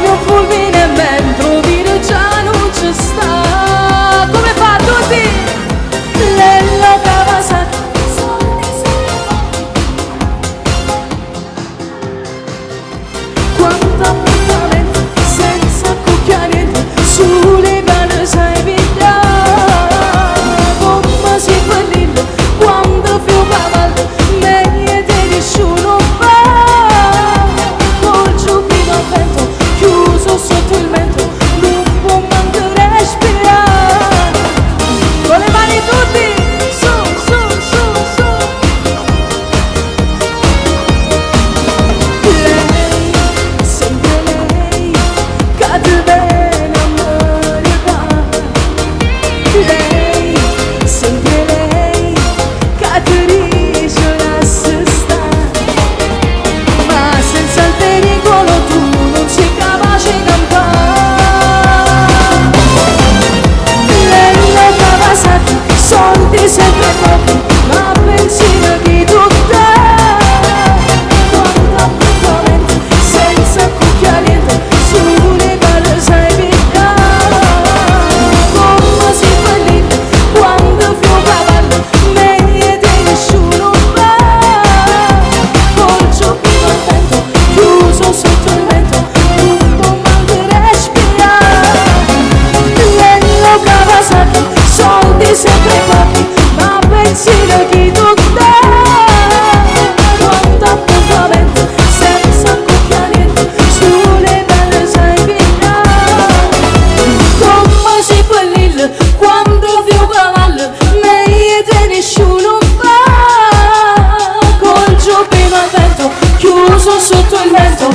Come un fulmine mentre 'o vire già nun ce sta. Come fa tutti? Lello Kawasaki. Quanto appuntamento senza accucchià niente, sule ca ne sai piglià. Comme si bellillo quando fai 'o cavallo, meglio 'e te nisciuno 'o fa. Col giubbino al vento, chiuso sotto il mento, nun può manco respirà. Con le mani tutti, su, su, su, su. Lei, sempre lei, ca te vene a 'mmeretà. Lei, sempre lei, ca te dice lassa sta. Ma senza il pericolo tu non sei capace 'e campà. Lello Kawasaki, soldi sempre pochi, ma benzina chi t' 'o ddà. Quanto appuntamento senza accucchià niente, sule ca te sai piglià. Comme si bellillo quando fai 'o cavallo, meglio 'e te nisciuno 'o fa. Col giubbino al vento, chiuso sotto il mento, nun può manco respirà. Lello Kawasaki, soldi sempre pochi, ma benzina chi t' 'o ddà. Quanto appuntamento senza accucchià niente, sule ca te sai piglià. Comme si bellillo quando fai 'o cavallo, meglio 'e te nisciuno 'o fa. Col giubbino al vento, chiuso sotto il mento,